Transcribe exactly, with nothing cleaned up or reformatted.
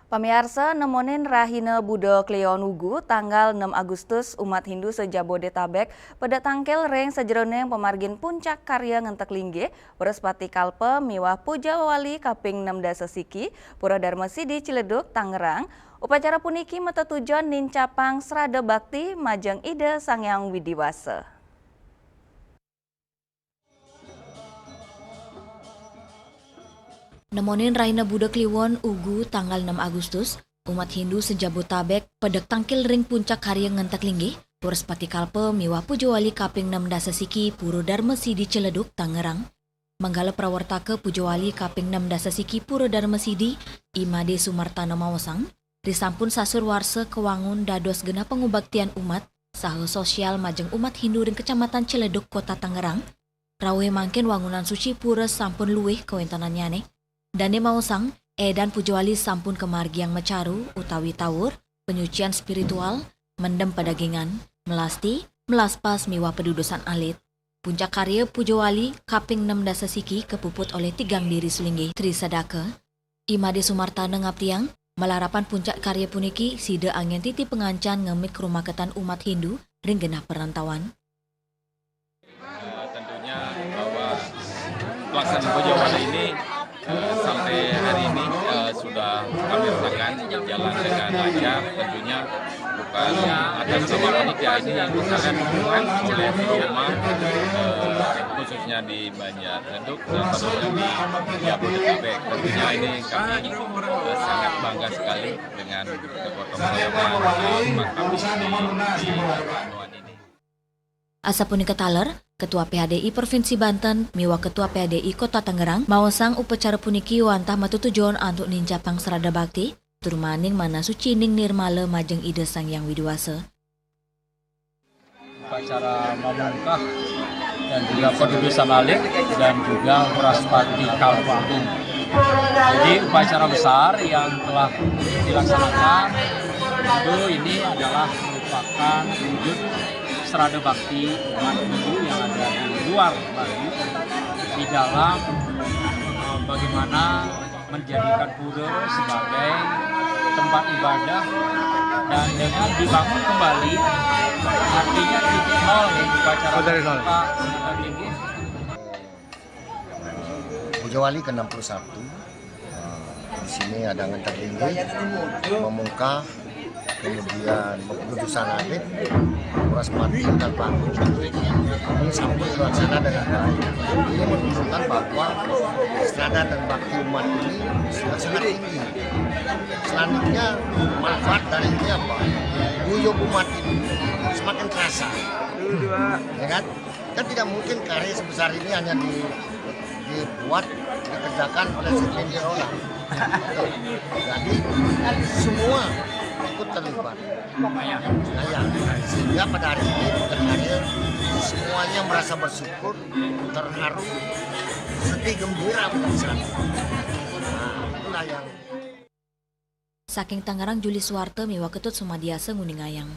Pamiarsa, nemonin rahina Buda Kliwon wugu, tanggal enam Agustus, umat Hindu se-Jabodetabek peda tangkil ring sajeroning pamargin puncak karya ngentek linggih, Wraspati Kalpa miwah Puja Wali kaping enam dasa siki, Pura Darma Sidi Ciledug, Tangerang. Upacara puniki matetujon nincapang srada bakti majeng Ida Sang Hyang Widi Wasa. Nemonin rahina Buda Kliwon wugu, tanggal enam Agustus, umat Hindu se-Jabodetabek peda tangkil ring puncak karya ngentek linggih, Wraspati Kalpa miwah Puja Wali kaping enam dasa siki, Pura Darma Sidi Ciledug, Tangerang. Manggala prawartaka Puja Wali kaping enam dasa siki Pura Darma Sidi, I Made Sumartana maosang, risampun sasur warsa kawangun dados genah pangubaktian umat saha sosial majeng umat Hindu ring Kecamatan Ciledug, Kota Tangerang, rauh mangkin wangunan suci pura sampun luih kawentenannyane. Dane maosang, edan Puja Wali sampun kamargiang macaru utawi tawur, penyucian spiritual, mendem padagingan, melasti, melaspas miwah padudusan alit. Puncak karya Puja Wali kaping enam dasa siki kapuput olih tigang diri sulinggih Tri Sadaka. I Made Sumartana ngaptiang, malarapan puncak karya puniki sida anggen titi pangancan ngemit karumaketan umat Hindu ring genah perantauan. Eh, tentunya bahwa pelaksanaan Puja Wali ini, eh, sampai hari ini, eh, sudah kami rasakan berjalan dengan lancar. Tentunya bukan atas nama panitia, ini yang disarankan oleh Roma, eh, khususnya di Banjar Ledug dan khususnya di Jabodetabek. Tentunya ini kami, eh, sangat bangga sekali dengan kegotong royongan umat kami di, di Kliwon ini. Asapunika taler, Ketua P H D I Provinsi Banten miwah Ketua P H D I Kota Tangerang maosang upacara puniki wantah matetujon antuk nincapang srada bakti, tur maning manah sucining nirmala majeng Ida Sang Hyang Widi Wasa. Upacara mamungkah dan juga padudusan alit dan juga Wraspati Kalpa Agung. Jadi upacara besar yang telah dilaksanakan tentu ini adalah merupakan wujud srada bakti umat Hindu yang ada di luar Bali di dalam, eh, bagaimana menjadikan pura sebagai tempat ibadah dan dengan dibangun kembali, artinya titik nol upacara. Oh, dari nol. Pak Sebentar Linggih. Puja Wali ke enam puluh satu. Eh, di sini ada ngentek linggih, memungkah, kemudian keputusan akhir, Wraspati dan Bangku ini sampai terlaksana dengan baik. Ini menunjukkan bahwa srada dan bakti umat ini sudah sangat tinggi. Selanjutnya, manfaat dari ini apa? Guyub umat ini semakin terasa. Ya kan? Kan tidak mungkin karya sebesar ini hanya di, dibuat, dikerjakan oleh segelintir orang. Jadi, semua ikut terlibat. Nah, ya, sehingga pada hari ini kita hadir, semuanya merasa bersyukur, terharu, sedih, gembira, pada saat itu. Nah, itulah yang Saking Tangerang, Juli Suwarta miwah Ketut Sumadiasa nguningayang.